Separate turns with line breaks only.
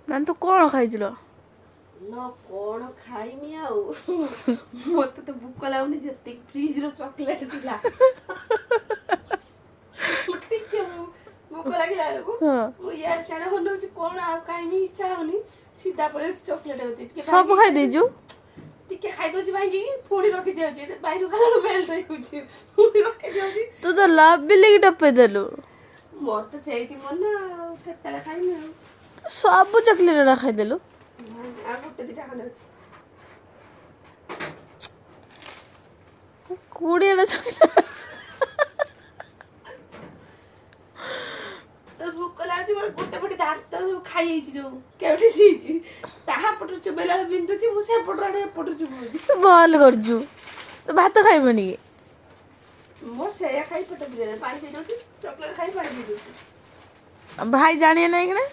ନାନୀ, ତୁ କଣ ଖାଇଥିଲ?
ନ କଣ ଖାଇମି ଆଉ, ମତେ ତ ଭୋକ ଲାଗୁନି। ଯେତିକି ଫ୍ରିଜର ଚକୋଲେଟ ଥିଲା, ଟିକେ ଭୋକ ଲାଗିଲା ବେଳକୁ ମୁଁ ଇଆଡେ ସିଆଡେ ଅନଉଛି, କଣ ଆଉ ଖାଇମି, ଇଚ୍ଛା ହଉନି। ସିଧା ପଳେଇ ଚକୋଲେଟ ଟିକେ
ସବୁ ଖାଇଦେଇଛୁ।
ଟିକେ ଖାଇଦଉଛି ଭାଙ୍ଗିକି, ପୁଣି ରଖିଦିଆଉଛି। ବାଇରୁ ଖାଇଲା ମେଲ୍ଟ ହେଇଯାଉଛି, ପୁଣି ରଖିଦିଆଉଛି।
ତୁ ତ ଲଭ ବିଲିକି ଟପେଇ ଦେଲୁ।
ମୋର ତ ସେଇଠି ମନ, ଆଉ କେତେବେଳେ ଖାଇମି ଆଉ।
ସବୁ ଚକୋଲେଟ ଗୁଡା ଖାଇଦେଲୁ।
ଆଉ ଗୋଟେ ଦିଟା ଖଣ୍ଡେ ଅଛି।
20ଟା ଚକୋଲେଟ।
ତ ଭୋକ ଲାଗୁଛି ମୋର। ଗୋଟେ ପଟେ ଦାନ୍ତ ଯୋଉ ଖାଇଯାଇଛି, ଯୋଉ କେଉଁଠି ହେଇଛି, ତାହା ପଟରୁ ଚୋବେଇଲା ବେଳେ ବିନ୍ଧୁଛି। ମୁଁ ସେପଟରୁ ଆଡେ ଏପଟରୁ ଚୋବଉଛି।
ଭଲ କରିଛୁ। ତୁ ଭାତ ଖାଇବନି କି?
ମୋର ସେଇଆ ଖାଇ ପେଟ ପୁରେଇ ପାଣି ପିଇ ଦଉଛି, ଚକୋଲେଟ ଖାଇ ପାଣି ପିଇ ଦଉଛି।
ଭାଇ ଜାଣିବେ ନାହିଁ କିଣା।